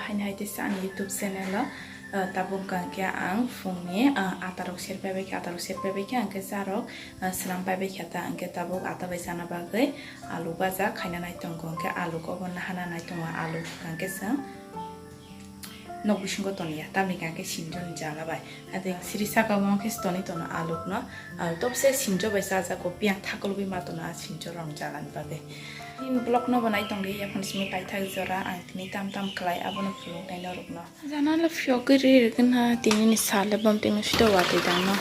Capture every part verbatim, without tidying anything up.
Haini hai teisa ani YouTube channel o, ah, tabuk hwnkha khe ang phungni, ah, atarok serpai bai kha, atarok serpai bai kha, hwnkhe charok, ah, swnam pai bai kha ta, hwnkhe tabuk ata bai chana bagwi alu baja khaina nai tongo, hwnkhe alu kobo nahana nai tongo, alu hwnkha khe chwng nok bisingo toniya, tamni hwnkha khe sinjoni jala bai. Ate siri saka o khe toni tono alukno, ah, topse sinjo bai chajago, piyang thakolwi ma tono a sinjo rong jalani bagwi. Nini vlog no bo nai tongdi, yaphang simi paithak jora ang tini tam tam khlai abono phunuknai norokno. Jana le phiyogwi ri rwgwna tini ni sal le bom tini sito watwi dangno.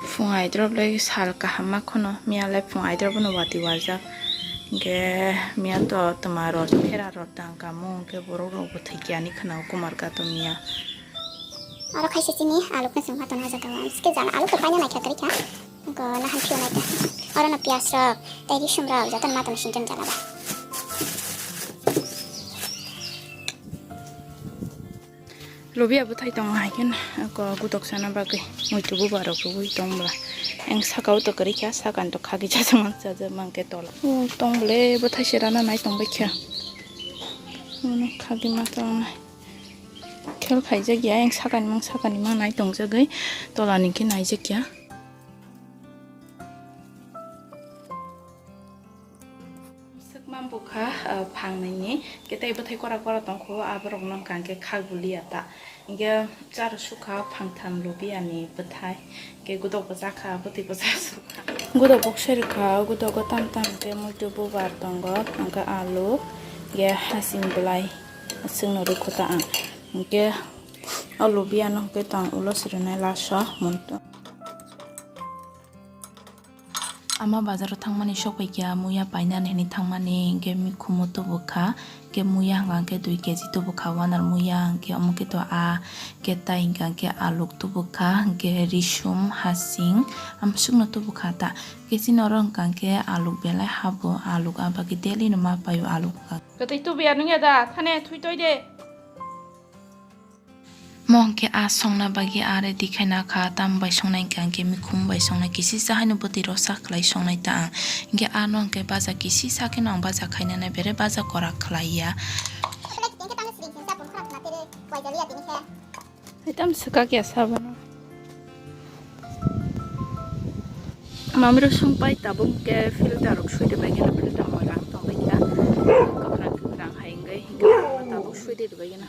Phung aidrop le sal kaham ma khono, miya le phung aidrop no watwi warjak. Hwnkhe miya to twma rot phera rot tang kamo, hwnkhe borok rok bo thwikya ni khwna o kumar gato miya. Oro khaisa chini alukno chwng ma tongna hajakha o. Amsike jala aluk rok paina naikha kwrwikha. Go nahan phiyok naikha. Oro no piyaj rok tei risum rok jotono ma tongna sinjam jala ba. Lobia bwthai tongo hai khe ko gutok sana bagwi muitu bubar rok rwui tong bwla. Eng saka o to kwrwikha, saka ni to khagwi chajak mang chajak mang khe tola. O tong bwle bwthai se rana nai tong baikha. Uno khagwi ma tongnai. Khel khaijak ya, eng sakani mang sakani mang nai tongjagwi tola ni khe naijak ya. Swkma bukha, ah, phang nini khe tei bwthai kora kora tongkho, aborok no hwnkha khe khak bulia ta. Hwnkhe charo sukha phang tham lobia ni bwthai, khe gudok bo chakha, bwtwi bo chasukha. Gudok bo serikha, gudok o tam tam khe muitu bubar tongo, hwnkhe alu, khe hasing bwlai. Chwngno rwkho ta ang. Hwnkhe o lobia no hwnkhe tong ulo sirwnai last o monto. Ama bazar o thangmani sok bai kha muya painani hinwi thangmani, hwnkhe mikhumu tubukha, hwnkhe muya hwnkha hwnkhe dui keji tubukha wanar muya, hwnkhe omo khe to a khe tai hwnkha hwnkhe aluk tubukha, hwnkhe risum hasing amsukno tubukha ta, hwnkhe chini oro hwnkha hwnkhe aluk belai habo, aluk abagwi daily no ma paio aluk hwnkha. Kwtwi tubuya nungya da, thane thwi toi de. Mo hwnkhe a songna bagwi a ready khaina kha, tamo bai songnai hwnkhe, hwnkhe mikhum bai songnai, kisisa haino bwtwi rosa khlai songnai ta ang. Hwnkhe ano hwnkhe baja kisisa kheno ang baja khainani bere baja kwrak khlai ya. Hai tamo swkak ya sabono. Mamrok songpai tabuk hwnkhe filter rok swi rwbaikhe no, filter moila wng tongbaikha. Kwkhwrang kwkhwrang hai wngwi hwnkhe tabuk swi rwbaikhe no.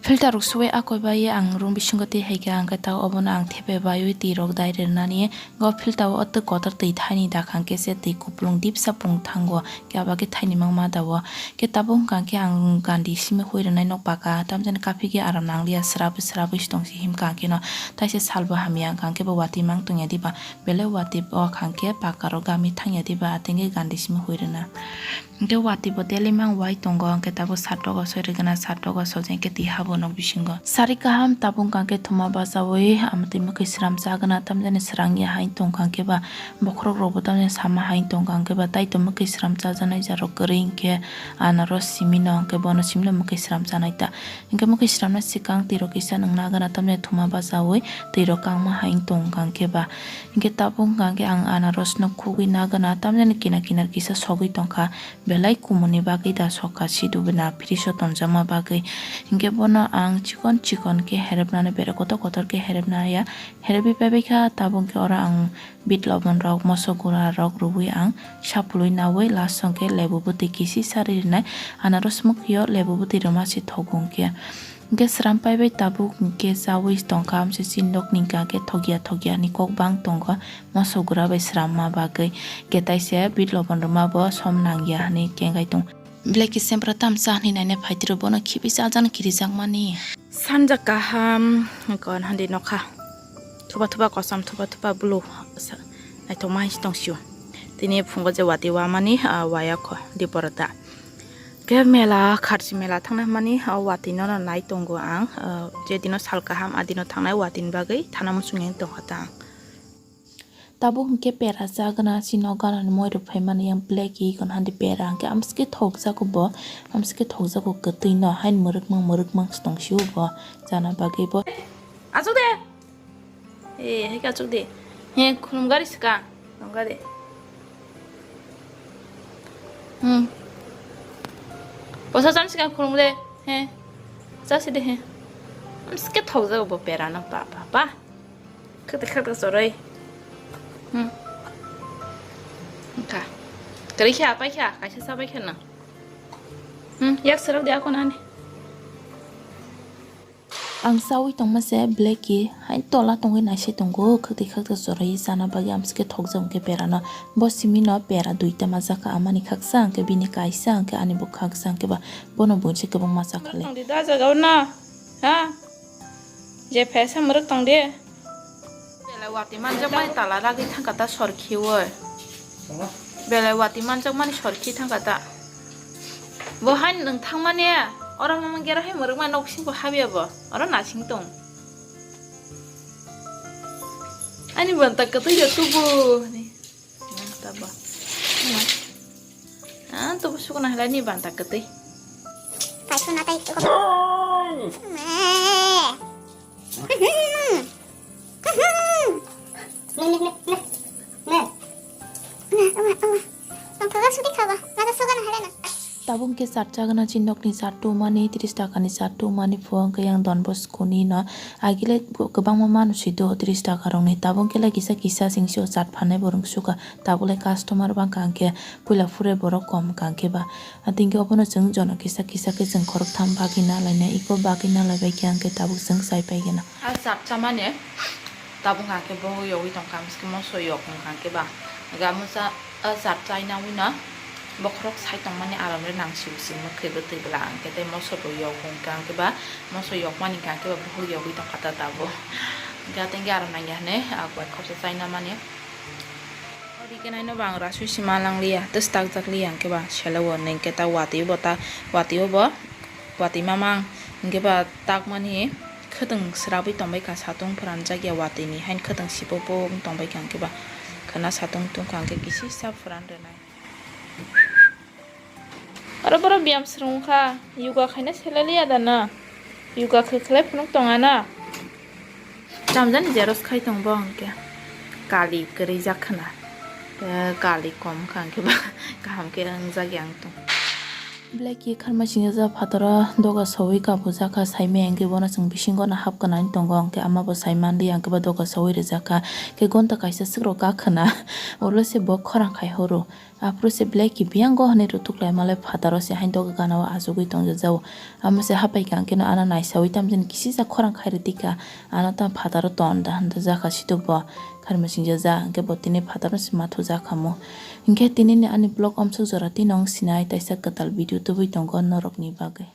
Filter rok suwi akoi bai ang room bisingo twi hai khe, ang khe ta obono ang thepe baiwi twi rok dai rwnani. Go filter o twi kotor twi thaini dakhang khe se twi kupulung dipsa pung thango, khe abo khe thaini mang ma da o. Khe tabuk hwnkha khe ang gandi simi hui rwnai nok paka, tamjani kaphi khe aram nangliya, srabwi srabwi se tong si himkha khe no, taisa salbo hamya hwnkha khe bo watwi mang tongya diba, belai watwi o khang khe paka rok gami thangya diba, ateng khe gandi simi hui rwna. Hwnkhe watwi bo daily mang wai tongo, hwnkhe tabuk sat rogo soi rwgwna, sat rogo sojeng khe twi habo nok bisingo. Sari kaham tabuk hwnkha khe thuma bachaui, amtwi mwkhwi sram chagwna, tamjani srang ya hai tongkha hwnkhe ba, bokhorok rokbo tamjani sama hai tongkha hwnkhe ba, tai to mwkhwi sram chajaknai jarok kwrwi hwnkhe anaros simi no, hwnkhe bono simi no mwkhwi sram chanai ta. Hwnkhe mwkhwi sramna swkang twi rok kisa nwng nagwna, tamjani thuma bachaui twi rok kangma hai tongkha hwnkhe ba. Hwnkhe tabuk hwnkha khe ang anaros no khugwi nagwna, tamjani kinar kinar kisa sogwi tongkha. Belai kumuni bagwi da sokha, sidu bwna fridge o tonjakma bagwi. Hinkhe bono ang chikon chikon khe herepnani, bere kotor kotor khe herepna ya. Herepwi paibai kha, tabuk khe oro ang bit lobon rok, moso gura rok rwui ang sapului naui last song khe lebu bwtwi kisi sari rwnai. Anaros mwkhwio lebu bwtwi rwma se thogo hwnkhe. Hwnkhe sram paibai tabuk hwnkhe chaui tongkha, amse chini nokni hwnkha khe thokya thokya ni kok bang tongo. Moso gura bai sramma bagwi khe taisa bit lobon rwma bo som nangya hwnwi kengkai tong. Belai khe sempra tamsa hwnwi naina phaitiro bono khibi chajakno kirijakmani. Sanja kaham kon handi nokha. Thuba thuba kosom, thuba thuba blue, sa-, naithokma hai se tongsio. Tini phungo je watwi wamani, ah, waya kho di porota. Khe mela, kharchi mela thangna hwnmani, ah, watwi nono nai tongo ang, ah, je dino sal kaham, a dino thangnai watwini bagwi thana muchungya tongkha ta ang. Tabuk hwnkhe pera chagwna, chini nok ganani moi rok phaimani yang black icon handi pera hwnkhe amsike thokjago bo, amsike thokjago kwtwino, haini mwrwkmang mwrwkmang se tongsio bo, chana bagwi bo. Achuk de! Eh, hai ka chuk di. He, khulum gari sika. Nong gari. Hmm. Posa chan sika khulum de. He. Chasi de he. Am sike thok jago bo pera na pa pa pa. Khakta khakta choroi. Hmm. Kha. Kari kha, pai kha, kaisa sa pai kha na. Hmm, yak serok de ako nani. Ang chawi tongma se Blacky hai tola tongwi naisai tongo, khakti khakta choroi chana bagwi amsike thokjak hwnkhe perano. Bo simino pera duita majak kha, amani khaksa hwnkhe bini kaisa hwnkhe ani bo khaksa hwnkhe ba bono buinse kwbangma chakhale. Tongdi da jagao no, ha? Je phaisa mwrwk tongdi. Belai watwi manjakmani tala ragwi thangkha ta sorkhiwi. Belai watwi manjakmani sorkhi thangkha ta. Bo haino nwng thangmani, oro mama gera hai mwrwkmani nok bisingbo habya bo. Oro nasing tong. Ani banta kwtwi ya tubu. Nang tabo. Ah, tubu sukuna halai ni banta kwtwi. Paisuna tai. Tabuk khe chat chagna chi nokni chat tumani, tris takani chat tumani phone khe yang Don Bosco ni no agile kwbangma manu si do, tris taka rokni. Tabuk khe lai kisa kisa sing si o chat phanai bo rwng suka. Tabuk lai customer bangkha hwnkhe puila phure borok kom hwnkha hwnkhe ba. Ating khe obono chwng jono kisa kisa khe chwng khoroktham bagwi na lainai, iko bagwi na laibai khe hwnkhe tabuk chwng chai pai gana. A chap chamani tabuk hwnkha khe bo yogwi tongkha, mosok yok hwnkha khe ba. Ga musa a chap chaina wino bokhorok sai tongmani aram re nang siu si mwkhwi bwtwi bwla hwnkhe tei mosok bo yok hwnkha khe ba, mosok yokmani hwnkha khe ba bokhorok yogwi tongkha ta tabuk. Ga tei aram nangya hwnwi a koi khorsa chaina mani. Ori khe naino bo ang rasui si ma lang liya, tei stak jak liya hwnkhe ba selo o hwnkhe ta watwi bo ta watwi o bo watwi mamang hwnkhe ba takmani khwtwng srabwi tongbai kha, satung pran jak ya watwi ni haino khwtwng sipok pok wng tongbai kha hwnkhe ba khwna satung tungkha hwnkhe kisi sa pran rwnai. Oro borok biyam swrwng kha, yoga khaina selaliya da na? Yoga khe khlai phunuk tong ana. Tamjani xerox khai tong bo hwnkhe kali kwrwi jak khna. Eh, kali kom kha hwnkhe ba kaham khe wngjak yang tong. Blacky kharma singsa phataro doga sawi kabu jak kha, saimaya hwnkhe bono chwng bisingo no hap kwnani tongo, hwnkhe ama bo sai manliya, hwnkhe ba doga sawi rijak kha, khe gonta kaisa swkrok kak khna, ulo se bo khorang khai horo. Aphuru se Blacky biyang go hwnwi rwtuk lai malai phataro se haino doga gana o achugwi tong jajao. Amo se hapai kha hwnkhe no ano naisaui tamjani kisisa khorang khai rwdi kha. Ano tamo phataro ton da hwnda jakha situk bo kharma singsa ja hwnkhe bo tini phataro se mathu jakha mo. Hwnkhe tini ni ani vlog omsuk jora tino wng sinai taisa kwtal video tubui tongo norok ni bagwi.